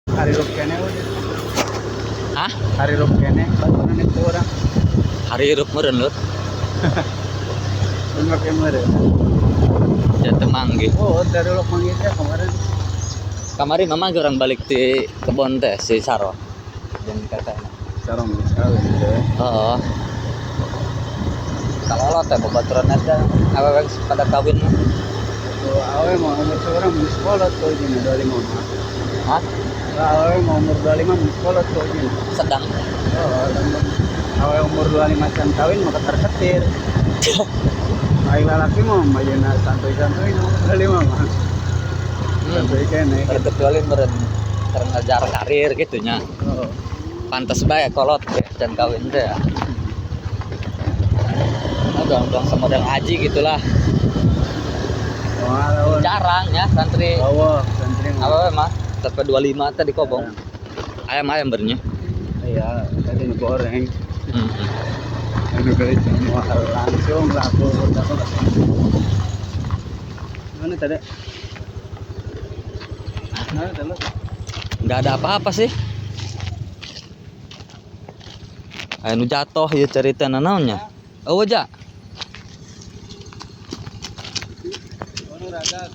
Hari keneh we. Hah? Hari rup keneh baturan itu orang. Hari hirup meureun lur. Mun make meureun. Jatuh manggih. Oh, dari lok manggih teh kemarin. Kamari mama orang balik di kebon teh si Saro. Jeung tetehna. Sarong geus kawin teh. Heeh. Kalau teh babaturan eta awewe geus pada kawin mah. Tuh awe mau umur seorang mun sekolah tuh jeung 25 mah. Hah? Lah awe mau umur 25 mun sekolah tuh jeung. Sedang. Oh, lamun awe umur 25 can kawin mah ketar-ketir. Aing lalaki mah mayana santuy-santuy umur 25 mah. Santuy keneh. Terkecuali meureun keur ngejar karir gitu nya. Oh. Pantes bae kolot teh can kawin teh. Nah, dong semodel haji gitulah. Oh, lawan. Jarang ya santri Oh, santri mah. awewe mah sampai 25 teh di kobong. Ayam-ayam bernya. Iya, tadi nu goreng. Hmm. Anu beli semua langsung laku laku. Mana tadi? Mana tadi? Nggak ada apa-apa sih. Aya nu jatuh ya cerita nanaonnya. Oh, ja. Oh, raga.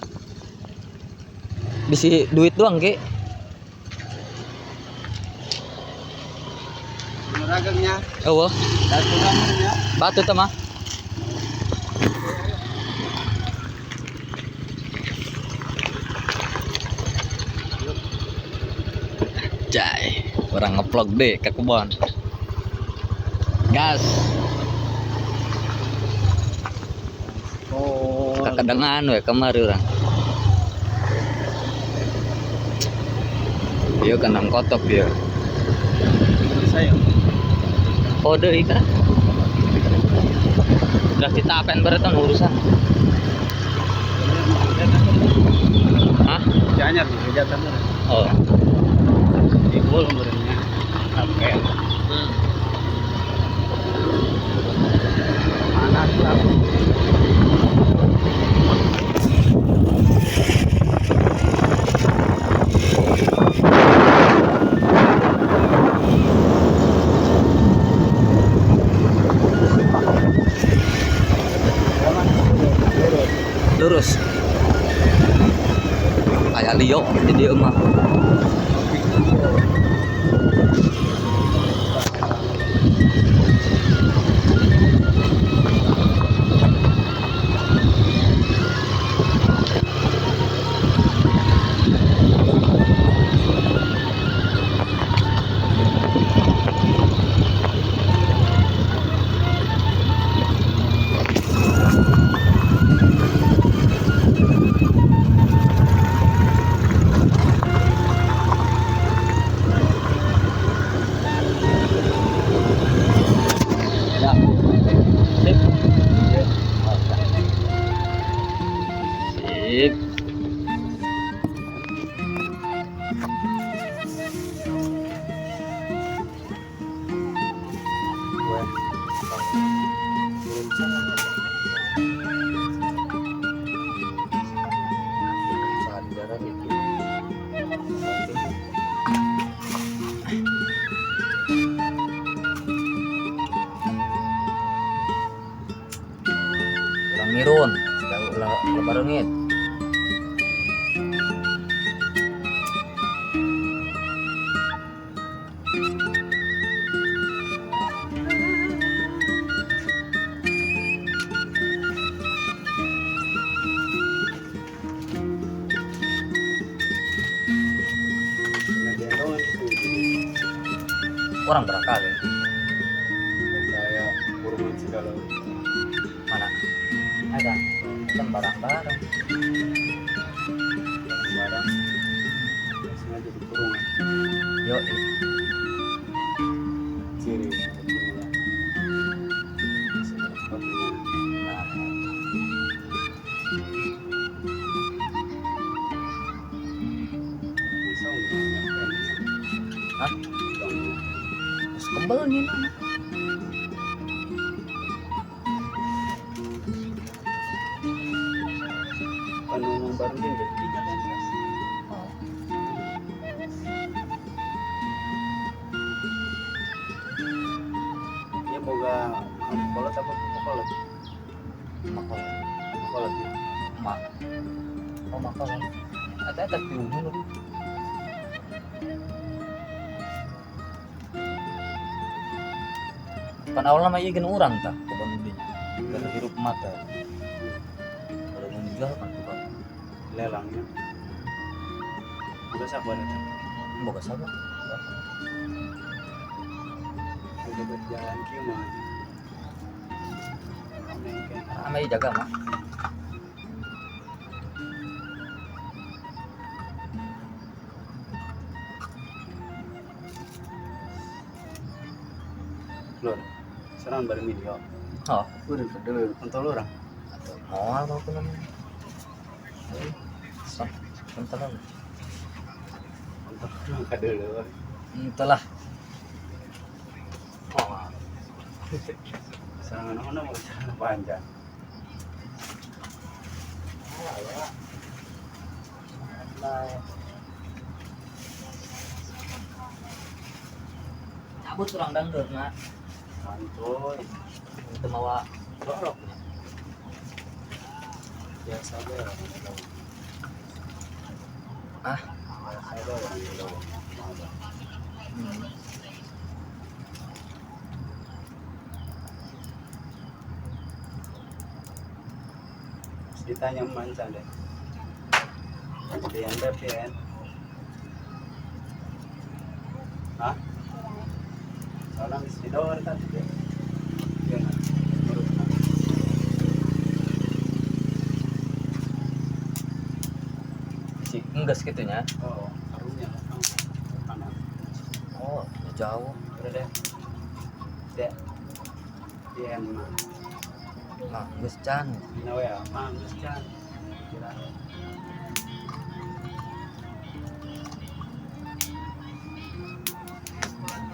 Bisi duit doang, Ki. Nu ragangnya. Eueuh, Satu kamarnya. batu teh mah. Jai, orang ngevlog deh ke kebon. Gas, Oh, kekedengan we kemari urang. Ieu kandang kotok dia. saya. Kode ika. Udah kita apain beretan urusan. Hah? Janyar nih, kejahatan. Oh. Ibul umurnya. Oke. Panas lah. Lurus. Kayak Leo jadi mah. Ya. Sip. Sip. Orang mirun, sudah ulah lebarengit. Orang berangkali. Kayak kurungan segala. Mana? Ada. Kan barang-barang. Barang. Sengaja di kurungan. Yo, Ciri kurungan. Segala sepatunya. nah, Bisa nggak? Hah? Terus kembal nih mana? Panungan baru dia jadi tiga kan? Oh. Kolot apa kolot? Makolot. Kolot ya. Mak. Oh, makolot. Eta eta piunun lho. Pan awalna mah ieu geun urang tah kebon dinya. Keur hirup mata. Kalau mau dijual kan tuh. Lelangnya. Udah sabar eta. Boga sabar. Udah berjalan kieu mah. Rame jaga mah. Lur, serang bari video. Oh, udah dulu kontol urang. Atau moal mau ku namanya. Sok, kontol lah. Kontol urang kadeuleu. Henteu lah. Oh. Serangan ono mau celana panjang. Cabut urang dangdut nak. Santuy. Teu mawa gorok. Biasa bae orang Jawa. Ah, biasa bae orang Jawa. Ditanya manca deh. Pian deh pian. Hah? Soalnya mesti didor tadi deh. Iya nggak? Si enggas gitu nya. Oh, karunya kanan. Oh, jauh. Udah deh. Dek. Pian mah. Mah, geus can. Dina we mah geus can. Kira.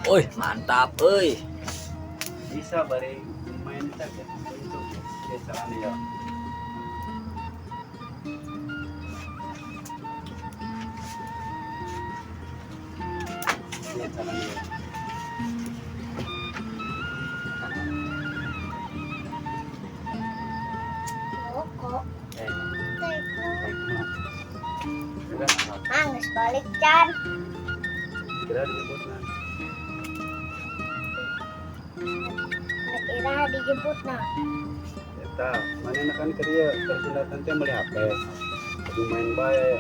Oi, mantap euy. Bisa bari main tag ya. Untuk ya caranya ya. Ya caranya ya. Rokok. Tekno. Mangis balik can. Kira dijemput nah. Kira dijemput nah. Eta, mana kan kerja persilatan teh beli HP. Kudu main bae.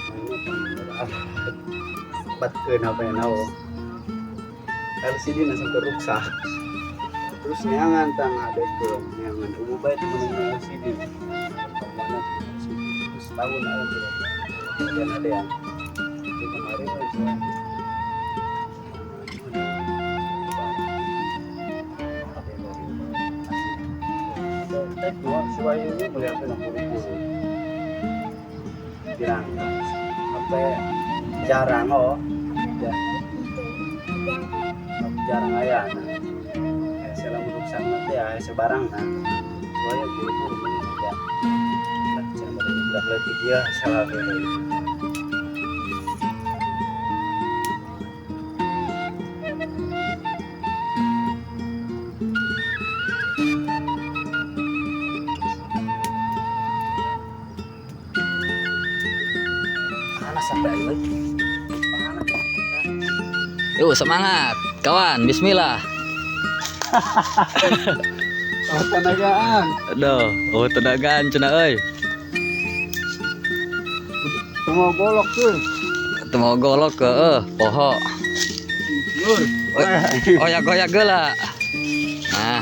Mainnya kan batkeun HP na oh. LCD na sampai ruksak. Terus neangan tang adekeun, neangan umum bae temen LCD. Mana setahun aja berarti. Dan ada yang di kemarin aja. Tekno si Wahyu ini beli HP 60.000. Bilang HP jarang oh, ya. Jarang aya. Nah, selama ruksak nanti ya sebarang nah. Si Wahyu buru-buru ya. Lah jangan pada budak leutik ieu salah beda. Panas sampai ayo. Yuk semangat kawan, bismillah. Oh tenagaan. Aduh, oh tenagaan cenah euy. Teu golok tuh. Teu golok ke poho. Lur. Oyak-oyak geula. Nah.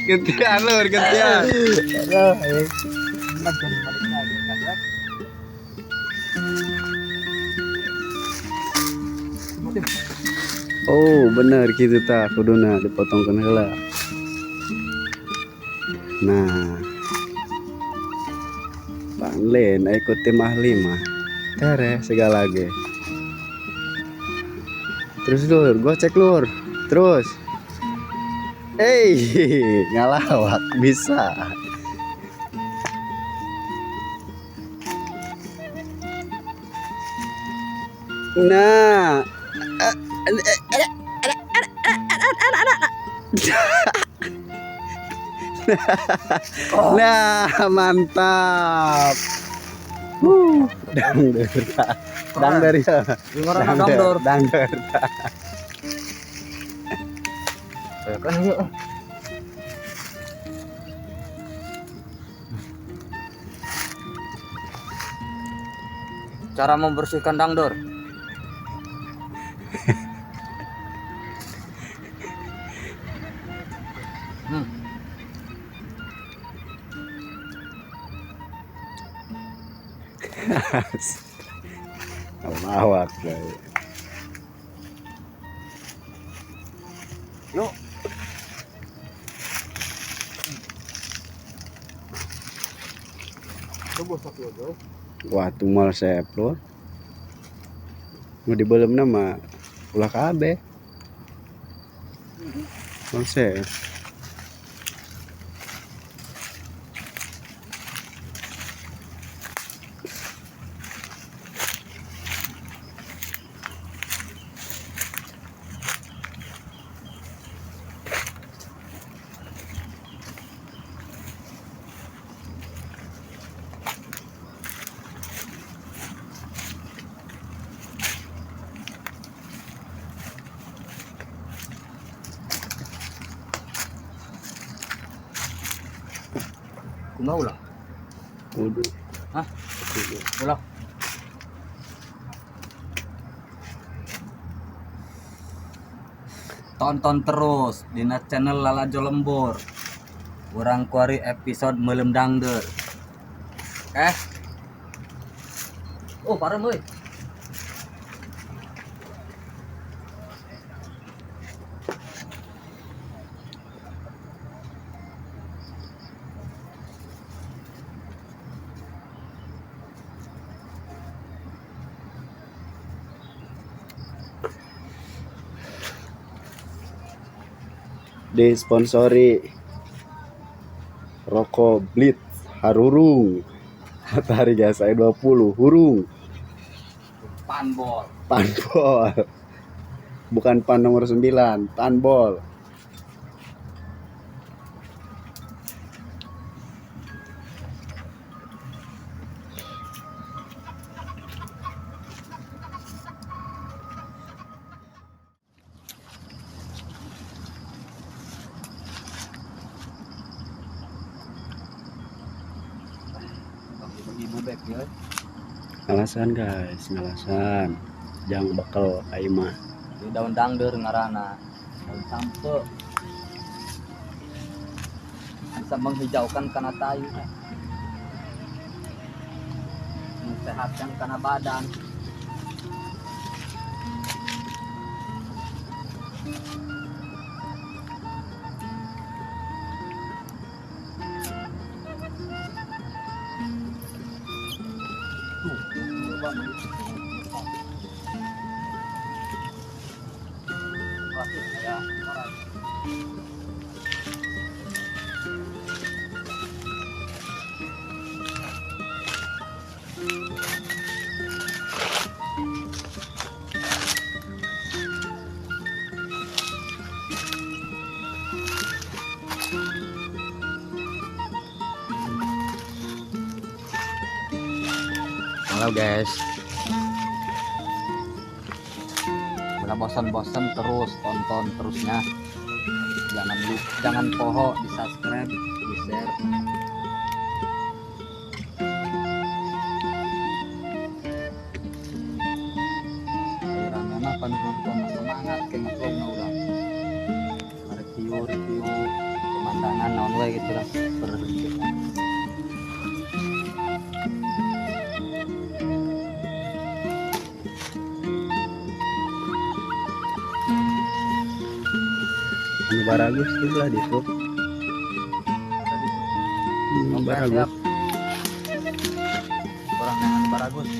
Gantian lur, gantian. Aduh, balik lagi kan. Oh, bener gitu ta kuduna dipotongkeun heula. Nah. Bang Len ikut tim ahli mah. Tereh segala ge. Terus lur, gocek lur. Terus. Hey, ngalawak bisa. Nah. Nah, mantap. Dangder. Dangder ya. Dangder. Dangder. Kan ieu. Cara membersihkan dangdor. Lawak guys. Yuk. Wah, tumal sep lo. Mau dibelem nama ulah kabeh. Mal sep. Kumaha ulah? Kudu. Hah? Kudu. Ulah. Tonton terus dina channel Lalajo Lembur. Urang kuari episode meuleum dangdeur. Oh, parem euy. Disponsori rokok Blitz Harurung Matahari gas 20 hurung Panbol. Panbol. Bukan pan nomor 9, panbol. Ibu bek ya. Ngalasan guys, ngalasan. Jangan bekal aing mah. Di daun dangdeur ngaranna. Daun sampe. Bisa menghijaukan kana tai. Mensehatkan kana badan. Halo guys, udah bosan-bosan terus tonton terusnya, jangan poho di subscribe, di share. Ayo pandu semangat kayak ngevlog udah, review pemandangan naon we gitu lah berhenti. Anu baragus tuh lah di situ. Baragus. Orang yang baragus.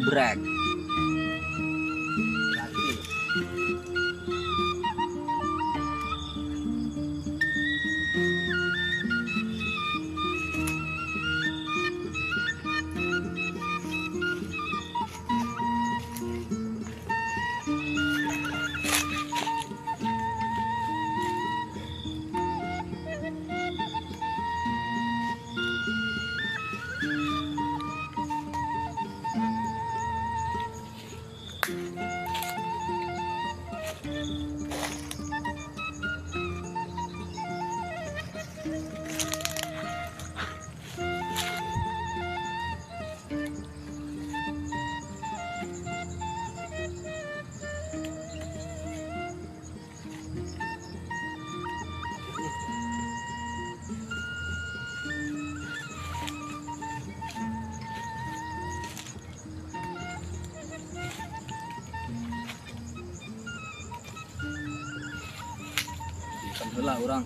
Gebrek. Gratis. Heula urang.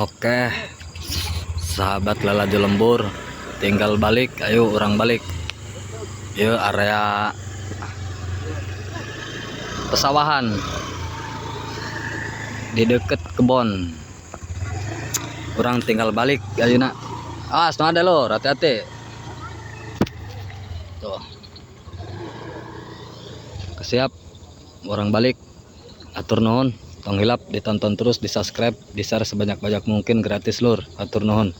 Oke, sahabat Lalajo Lembur, tinggal balik, ayo orang balik. Yuk area pesawahan di deket kebon. Orang tinggal balik, ayo nak. Awas, no ada lor, hati-hati. Tuh, siap, orang balik. Atur nuhun. Tong hilap ditonton terus, di subscribe, di share sebanyak-banyak mungkin, gratis lur. Atur nuhun.